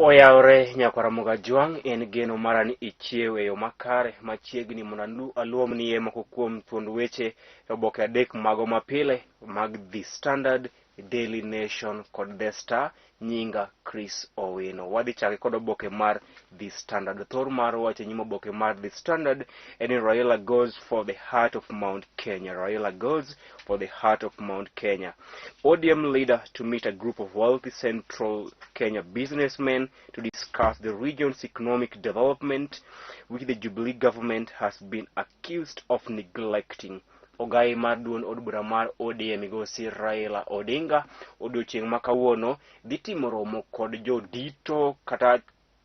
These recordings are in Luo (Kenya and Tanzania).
Oyawre nyakwar Ramogi Ajwang', en geno mara ni ichiew e yo makare machiegni mondo aluomnie moko kuom thuond weche e oboke adek mago mapile mag The Standard, Daily Nation kod The Star. Nyinga Chris Owino. Wadhi chake kod oboke mar The Standard. Thor mar wach e nyim oboke mar The Standard en ni Raila goes for the heart of Mount Kenya. Raila goes for the heart of Mount Kenya. ODM leader to meet a group of wealthy central Kenya businessmen to discuss the region's economic development, which the Jubilee government has been accused of neglecting. Ogai mar duond od bura mar ODM migosi Raila Odinga odiochieng' ma kawuono dhi timo romo kod jodito kata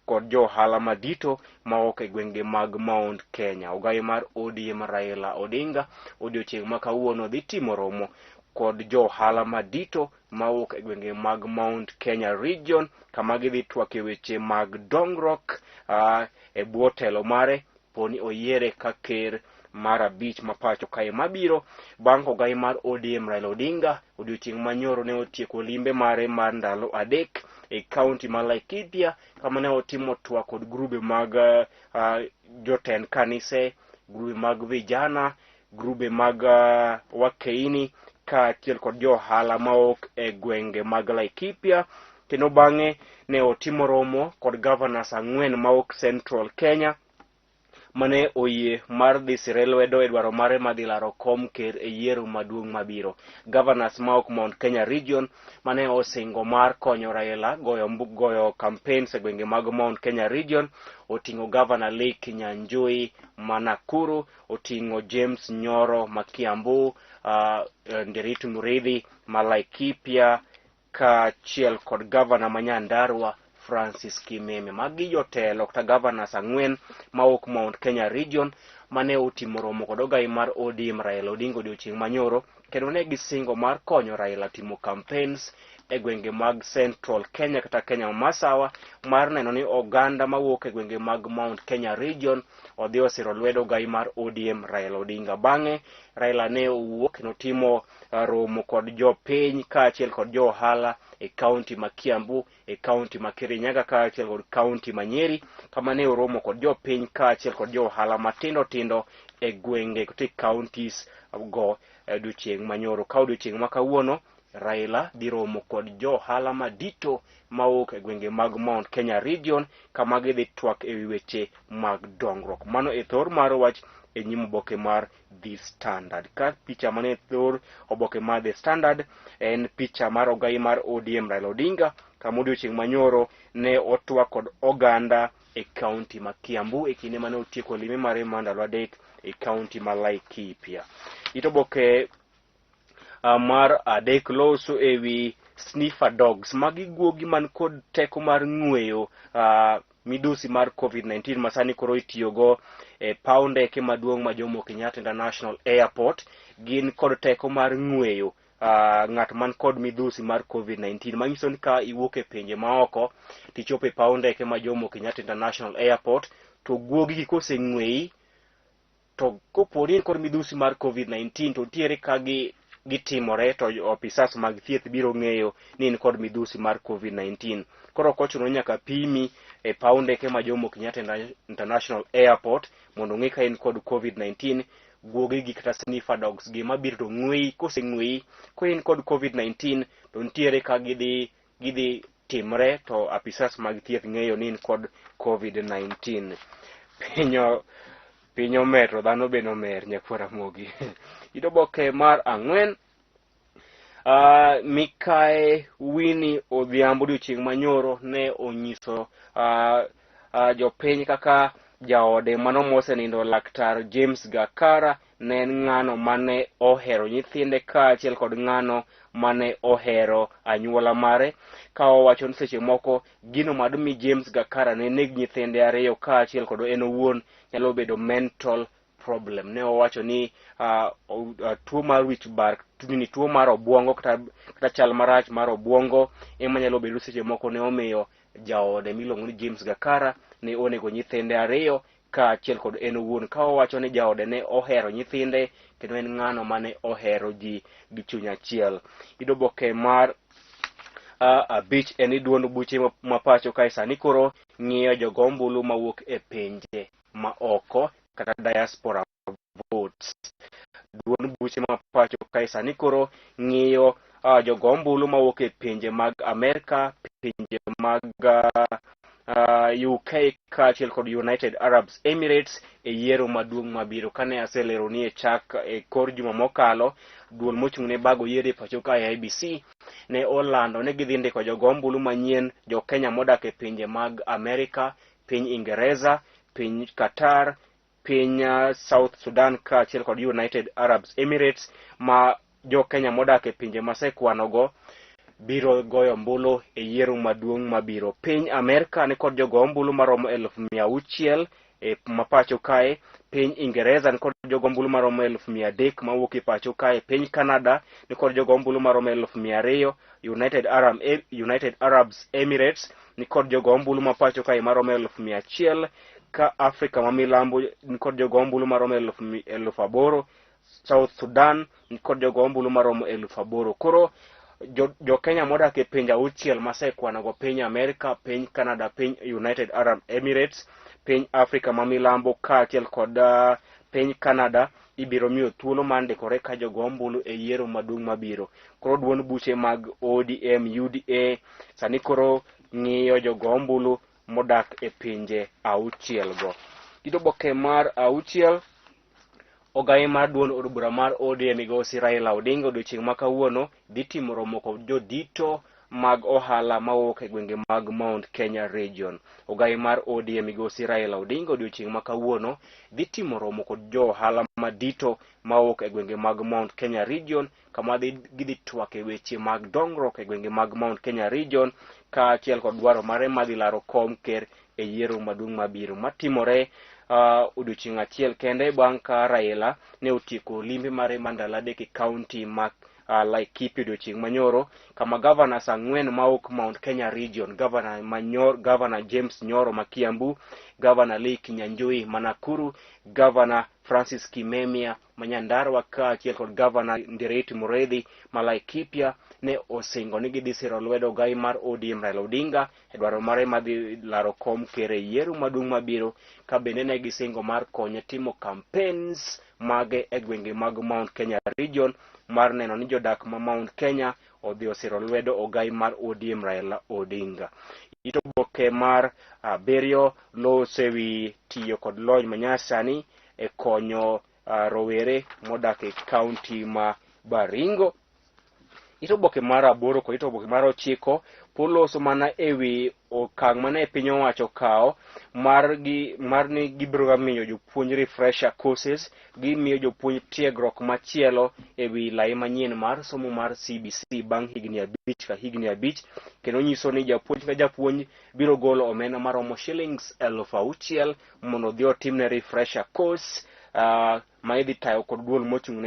kod jo ohala madito mawuok e gwenge mag Mount Kenya. Ogai mar ODM Raila Odinga odiochieng' ma kawuono dhi timo romo kod jo ohala madito mawuok e gwenge mag Mount Kenya region kama gidhi twak e weche mag dongruok e bwo telo mare poni oyiere ka ker mar abich ma pacho kae mabiro bang' kogai mar ODM Raila Odinga odiochieng' manyoro ne otieko limbe mare mar ndalo adek e kaunti ma Laikipia kama ne otimo twak kod grube mag jotend kanise, grube mag vijana, grube mag wakeini kaachiel kod jo ohala mawuok e gwenge mag Laikipia kendo bang'e ne otimo romo kod governors ang'wen mawuok Central Kenya mane oyie mar dhi sire lwedo e dwaro mare mar dhi laro kom ker e yiero maduong' mabiro. Governors mawuok Mount Kenya region mane osingo mar konyo Raila goyo campaigns e gwenge mag Mount Kenya region oting'o Governor Lee Kinyanjui ma Nakuru, oting'o James Nyoro ma Kiambu, Nderitu Muriithi ma Laikipia kaachiel kod gavana ma Nyandarua Francis Kimeme. Magi jotelo kata governors ang'wen mawuok Mount Kenya region mane otimo romo kod ogai mar ODM Raila Odinga odiochieng' manyoro kendo ne gisingo mar konyo Raila timo campaigns e gwenge mag Central Kenya kata Kenya masawa mar neno ni oganda mawuok e gwenge mag Mount Kenya region odhi osiro lwedo ogai mar ODM Raila Odinga. Bang'e Raila ne owuok kendo timo romo kod jopiny kaachiel kod jo ohala e kaunti ma Kiambu, e kaunti ma Kirinyaga kaachiel kod kaunti ma Nyeri kama ne oromo kod jopiny kaachiel kod jo ohala matindo tindo e gwenge kata e counties go e odiochieng' manyoro. Ka odiochieng' ma kawuono Raila dhi romo kod jo ohala madito mawuok e gwenge mag Mount Kenya region kama gidhi twak ewi weche mag dongruok. Mano e thor mar wach e nyim oboke mar The Standard. Ka picha mane thor oboke mar The Standard en picha mar ogai mar ODM Raila Odinga kama odiochieng' manyoro ne otwak kod oganda e kaunti ma Kiambu e kinde mane otieko limbe mare mar ndalo adek e kaunti ma Laikipia. It oboke mar adek loso ewi sniffer dogs. Magi guogi man kod teko mar ng'weyo midusi mar COVID-19 ma sani koro itiyogo e paw ndeke maduong' ma Jomo Kenyatta International Airport. Gin kod teko mar ng'weyo ng'at man kod midhusi mar COVID-19 manyiso ni ka iwuok e pinje maoko tichopo e paw ndeke ma Jomo Kenyatta International Airport to guogi gi koseng'weyi to kopo ni in kod midhusi mar COVID-19 to nitiere ka gi gitimore to opisas mag thieth biro ng'eyo ni in kod midhusi mar COVID-19. Koro ok ochuno ni nyaka pimi e paw ndeke ma Jomo Kenyatta International Airport mondo ong'e ka in kod COVID-19. Guogi gi kata sniffer dogs gi mabiro to ng'weyi koseng'weyi ko in kod COVID-19 to nitiere ka gidhi timre to apisas mag thieth ng'eyo ni in kod COVID-19. Piny omer to dhano bende omer nyakwar Ramogi. It oboke mar ang'wen Mikae Winnie Odhiambo odiochieng' manyoro ne onyiso jopiny kaka jaode mano mosenindo laktar James Gakara ne en ng'ano mane ohero nyithinde kaachiel kod ng'ano mane ohero anyuola mare ka owacho ni seche moko gino madmi James Gakara ne neg nyithinde ariyo kaachiel kod en owuon nyalo bedo mental problem. Ne owacho ni tuo mar wich bar ni tuo mar obuongo kata chal marach mar obuongo ema nyalo bedo seche moko ne omiyo jaode miluongo ni James Gakara ne onego nyithinde ariyo kaachiel kod en owuon ka owacho ni jaode ne ohero nyithinde kendo en ng'ano mane ohero ji gi chuny achiel. Iyudo oboke mar Abich en ni duond buche ma pacho kae sani koro ng'iyo jogo ombulu mawuok e pinje ma oko kata diaspora votes. Duond buche ma pacho kae sani koro ng'iyo jogo ombulu mawuok e pinje mag Amerka, pinje mag UK kaachiel kod United Arab Emirates e yiero maduong' mabiro. Kane aselero ni e chak e kor juma mokalo, duol mochung' ne bago yiero e pacho kae IEBC ne olando ni gidhi ndiko jogo ombulu manyien jo Kenya modak e pinje mag Amerka, piny Ingereza, piny Qatar, piny South Sudan kaachiel kod United Arab Emirates, ma jo Kenya modak e pinje masekwanogo biro goyo ombulu e yiero maduong' mabiro. Piny Amerka nikod jogo ombulu maromo 600,000 e mapacho kae, piny Ingereza nikod jogo ombulu maromo 300,000 mawuok e pacho kae, piny Canada nikod jogo ombulu maromo 200,000, United Arab Emirates nikod jogo ombulu mapacho kae maromo 100,000, ka Afrika ma milambo nikod jogo ombulu maromo 8,000, South Sudan nikod jogo ombulu maromo 8,000. Koro jo Kenya modak e pinje auchiel masekwanogo, piny Amerka, piny Canada, piny United Arab Emirates, piny Afrika ma milambo kaachiel kod piny Canada, ibiro miyo thuolo mar ndikore ka jogo ombulu e yiero maduong' mabiro. Koro duond buche mag ODM, UDA sani koro ng'iyo jogo ombulu modak e pinje auchiel go. Oboke mar auchiel, ogai mar duond od bura mar ODM migosi Raila Odinga odiochieng' ma kawuono dhi timo romo kod jodito mag ohala mawuok e gwenge mag Mount Kenya Region. Ogai mar ODM migosi Raila Odinga odiochieng' ma kawuono dhi timo romo kod jo ohala madito mawuok e gwenge mag Mount Kenya Region, kama gidhi twak e weche mag dongruok e gwenge mag Mount Kenya Region kaachiel kod dwaro mare madhi laro kom ker e yiero maduong' mabiro matimore odiochieng' achiel kende bang' ka Raila ne otieko limbe mare mar ndalo adek e kaunti ma Laikipia odiochieng' manyoro, kama governors ang'wen mawuok Mount Kenya Region, Governor James Nyoro ma Kiambu, Governor Lee Kinyanjui ma Nakuru, Governor Francis Kimemia ma Nyandarua kaachiel kod Governor Ndiritu Muriithi ma Laikipia ne osingo ni gidhi siro lwedo ogai mar ODM Raila Odinga e dwaro mare madhi laro kom ker e yiero maduong' mabiro, ka bende ne gisingo mar konye timo campaigns mage e gwenge mag Mount Kenya Region mar neno ni jodak ma Mount Kenya odhi osiro lwedo ogai mar ODM Raila Odinga. It oboke mar abiriyo loso ewi tiyo kod lony manyasani e konyo rowere modak e kaunti ma Baringo. It oboke mar aboro kod it oboke mar ochiko poloso mana ewi okang' mane piny owacho kawo mar ni gibiro ga miyo jopuonj refresher courses, gimiyo jopuonj tiegruok machielo ewi lai manyien mar somo mar CBC bang' higni 5 ka higni 5, kendo nyiso ni japuonj ka japuonj biro golo omenda maromo shillings 6,000 mondo odhi otimne refresher course ma idhi tayo kod duol mochung'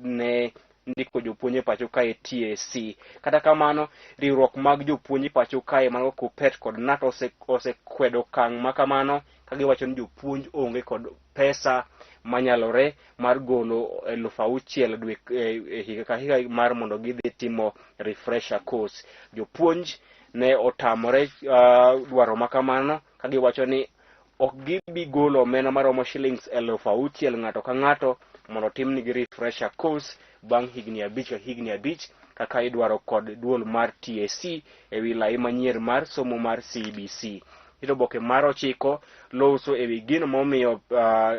ne ndiko jopuonj e pacho kae TSC. Kata kamano, riwruok mag jopuonj e pacho kae mago KUPPET kod KNUT osekwedo okang' ma kamano, ka giwacho ni jopuonj onge kod pesa manyalore mar golo 6,000 dwe e higa ka higa mar mondo gidhi timo refresher course. Jopuonj ne otamore dwaro ma kamano, ka giwacho ni ok gibi golo omenda maromo shillings 6,000 ng'ato ka ng'ato mondo otimnigi refresher course bang' higni 5 ka higni 5 kaka idwaro kod duol mar TSC ewi lai manyien mar somo mar CBC. It oboke mar ochiko loso ewi gino momiyo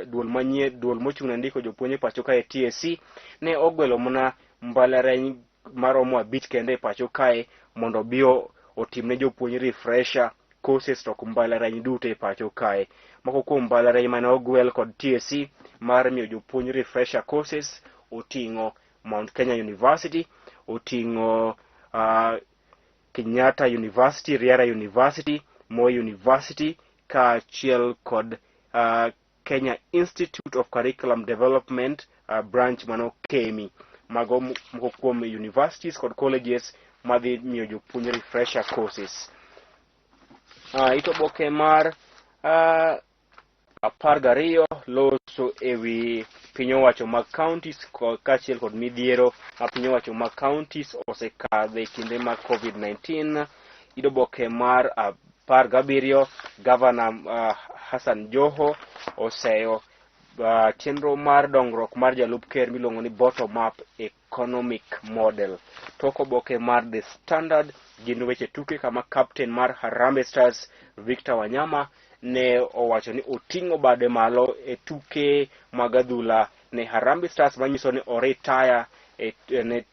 duol manyien, duol mochung' ne ndiko jopuonj e pacho kae TSC ne ogwelo mana mbalariany maromo 5 kende e pacho kae mondo obi otimne jopuonj refresher courses, to ok mbalariany duto e pacho kae. Moko kuom mbalariany mane ogwel kod TSC mar miyo jopuonj refresher courses oting'o Mount Kenya University, oting'o Kenyatta University, Riara University, Moi University kaachiel kod Kenya Institute of Curriculum Development branch mano KEMI. Mago moko kuom universities kod colleges madhi miyo jopuonj refresher courses. It oboke mar 12 loso ewi piny owacho mag counties kaachiel kod midhiero ma piny owacho mag counties osekadhe e kinde mag COVID-19. Oboke mar 17, Gavana Hassan Joho oseyo chenro mar dongruok mar jalup ker miluongo ni bottom up economic model. Tok oboke mar The Standard gin weche tuke, kama captain mar Harambee Stars Victor Wanyama ne owacho ni oting'o bade malo e tuke mag adhula ne Harambee Stars, manyiso ni oretire ne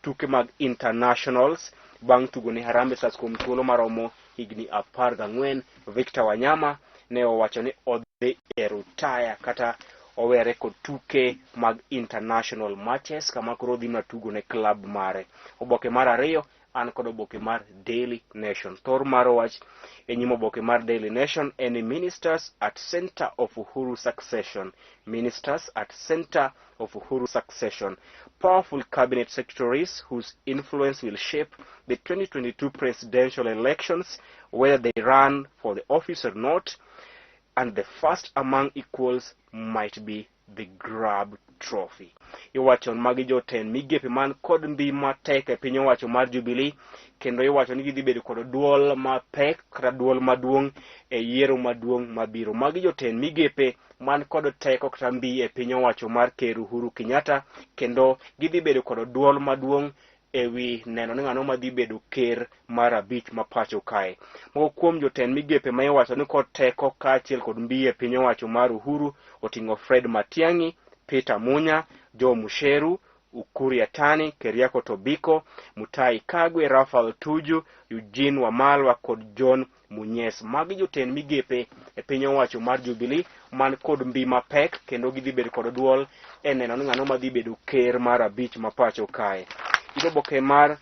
tuke mag internationals bang' tugo ne Harambee Stars kuom thuolo maromo higni 14. Victor Wanyama ne owacho ni odhi e retire kata owere kod tuke mag international matches, kama koro odhi mana tugo ne club mare. Oboke mar ariyo, an kod oboke mar Daily Nation. Thor mar wach e nyim oboke mar Daily Nation en "Ministers at center of Uhuru succession". Ministers at center of Uhuru succession. Powerful cabinet secretaries whose influence will shape the 2022 presidential elections, whether they run for the office or not, and the first among equals might be the grab trophy. Iwacho magi jotend migepe man kod mbi matek e piny owacho mar Jubilee, kendo iwacho ni gidhi bedo kod duol mapek kata duol maduong' e yiero maduong' mabiro. Magi jotend migepe man kod teko kata mbi e piny owacho mar Ker Uhuru Kenyatta, kendo gidhi bedo kod duol maduong' ewi neno ni ng'ano madhi bedo ker mar abich ma pacho kae. Moko kuom jotend migepe ma iwacho ni kod teko kaachiel kod mbi e piny owacho mar Uhuru oting'o Fred Matiang'i, Peter Munya, Joe Mucheru, Ukur Yatani, Keriako Tobiko, Mutahi Kagwe, Raphael Tuju, Eugene Wamalwa kod John Munyes. Magi jotend migepe e piny owacho mar Jubilee man kod mbi mapek, kendo gidhi bedo kod duol e neno ni ng'ano madhi bedo ker mar abich ma pacho kae. Oboke mar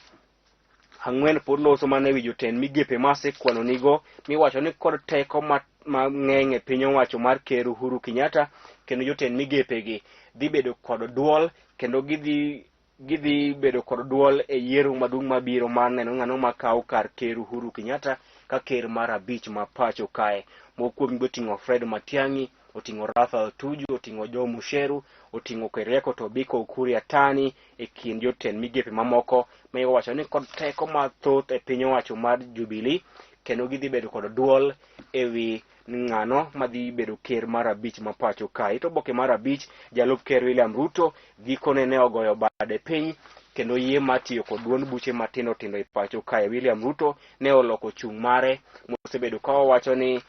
ang'wen pod loso mana ewi jotend migepe masekwano nigo miwacho ni kod teko mang'eny e piny owacho mar Ker Uhuru Kenyatta, kendo jotend migepe gi dhi bedo kod duol kendo gidhi bedo kod duol e yiero maduong' mabiro mar neno ng'ano makawo kar Ker Uhuru Kenyatta ka ker mar abich ma pacho kae. Moko kuomgi oting'o Fred Matiang'i, oting'o Raphael Tuju, oting'o Joe Mucheru, oting'o Keriako Tobiko, Ukur Yatani e kind jotend migepe mamoko ma iwacho ni kod teko mathoth e piny owacho mar Jubilee, kendo gidhi bedo kod duol ewi ng'ano madhi bedo ker mar abich ma pacho kae. To oboke mar abich, jalup ker William Ruto gikone ne ogoyo bade piny kendo yie mar tiyo kod duond buche matindo tindo e pacho kae. William Ruto ne oloko chung' mare mosebedo ka owacho ni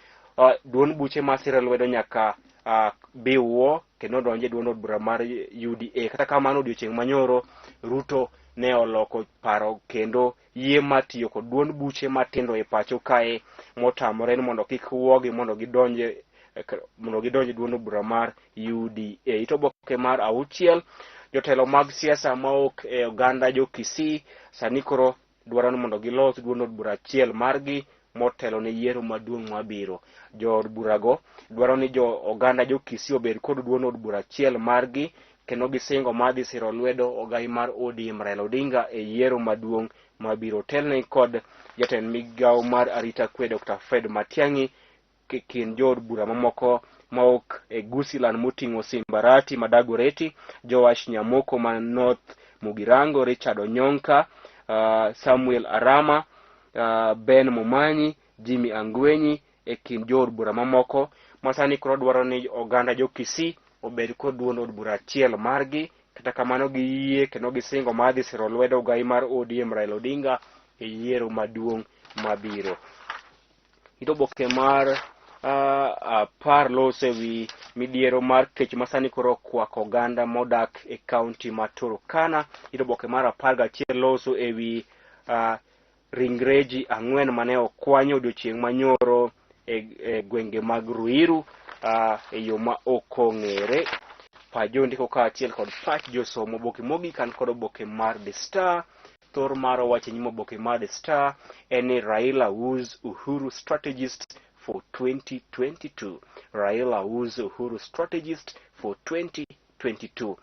duond buche masiro lwedo nyaka biwuo kendo donjo e duond od bura mar UDA. Kata kamano, odiochieng' manyoro Ruto ne oloko paro kendo yie mar tiyo kod duond buche matindo e pacho kae, motamore ni mondo kik wuogi mondo gidonj e duond bura mar UDA. To oboke mar auchiel, jotelo mag siasa maok e oganda jo Kisii sani koro dwaro ni mondo gilos duond od bura achiel margi motelo ne yiero maduong' mabiro. Jood burago dwaro ni jo oganda jo Kisii obed kod duond od bura achiel margi, kendo gisingo mar dhi siro lwedo ogai mar ODM Raila Odinga e yiero maduong' mabiro. Telne kod jatend migawo mar arita kwe Dr. Fred Matiang'i e kind jood bura mamoko maok e Gusiland moting'o Simbarati Madagoreti, Joash Nyamoko ma North Mugirango, Richard Onyonka, Samuel Arama, Ben Momanyi, Jimmy Angwenyi e kind jood bura mamoko ma sani koro dwaro ni oganda jo Kisii obed kod duond od bura achiel margi. Kata kamano, giyie kendo gisingo mar dhi siro lwedo ogai mar ODM Raila Odinga e yiero maduong' mabiro. Oboke mar 10 loso ewi midhiero mar kech ma sani koro okwako oganda modak e kaunti ma Turkana. Oboke mar 11 loso ewi ringre ji ang'wen mane okwany odiochieng' manyoro e gwenge mag Ruiru e yo ma ok ong'ere. Pajo ndiko kaachiel kod pach josomo. Oboke mogik, an kod oboke mar The Star. Thor mar wach e nyim oboke mar The Star en ni "Raila woos Uhuru strategist for 2022". Raila woos Uhuru strategist for 2022.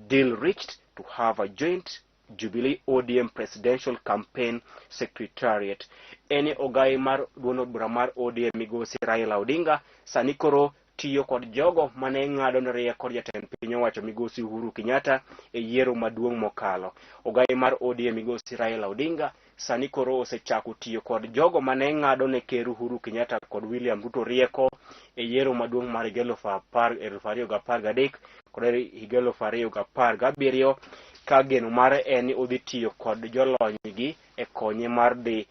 Deal reached to have a joint Jubilee ODM Presidential Campaign Secretariat. En ogai mar duond od bura mar ODM migosi Raila Odinga sani koro tiyo kod jogo mane ng'ado ne rieko jatend piny owacho migosi Uhuru Kenyatta e yiero maduong' mokalo. Ogai mar ODM migosi Raila Odinga sani koro osechako tiyo kod jogo mane ng'ado ne ker Uhuru Kenyatta kod William Ruto rieko e yiero maduong' mar higa 2013 kod higa 2017 ka geno mare en ni odhi tiyo kod jolony gi e konye mar dhi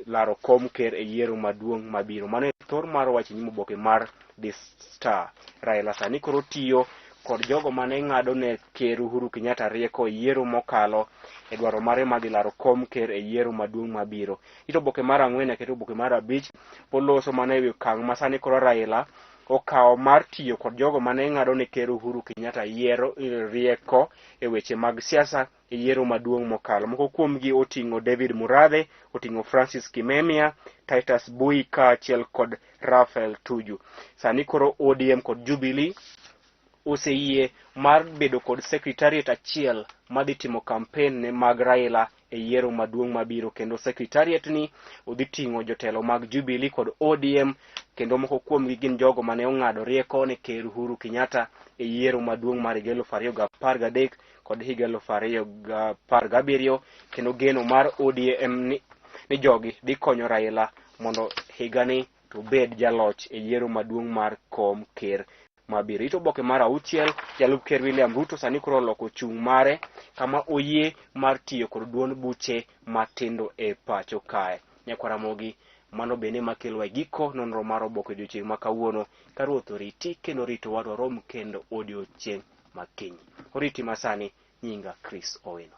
laro kom ker e yiero maduong' mabiro. Mano e thor mar wach nyim oboke mar The Star. Raila sani koro tiyo kod jogo mane ng'ado ne ker Uhuru Kenyatta rieko e yiero mokalo e dwaro mare mar dhi laro kom ker e yiero maduong' mabiro. Ito oboke mar 4 nyaka ito oboke mar 5 oloso mana ewi okang' ma sani koro Raila okawo mar tiyo kod jogo mane ng'ado ne ker Uhuru Kenyatta yiero rieko e weche mag siasa e yiero maduong' mokalo. Moko kuomgi oting'o David Murathe, oting'o Francis Kimemia, Titus Bui kaachiel kod Raphael Tuju. Sani koro ODM kod Jubilee oseyie mar bedo kod secretariat achiel madhi timo campaign ne mag Raila e yiero maduong' mabiro, kendo secretariat ni odhi ting'o jotelo mag Jubilee kod ODM, kendo moko kuomgi gin jogo mane ong'ado rieko ne ker Uhuru Kenyatta e yiero maduong' mar higa 2013 kod higa 2017, kendo geno mar ODM ni jogi dhi konyo Raila mondo higani to obed jaloch e yiero maduong' mar kom ker mabiro. Ito oboke mar 6, jalup ker William Ruto sani koro oloko chung' mare kama oyie mar tiyo kod duond buche matindo e pacho kae. Nyakwaramogi, mano bende makelo e giko nonro mar oboke odiochieng' ma kawuono. Ka Ruoth oriti kendo orito wadwa rom kendo odiochieng' makiny. Oriti masani, nyinga Chris Owino.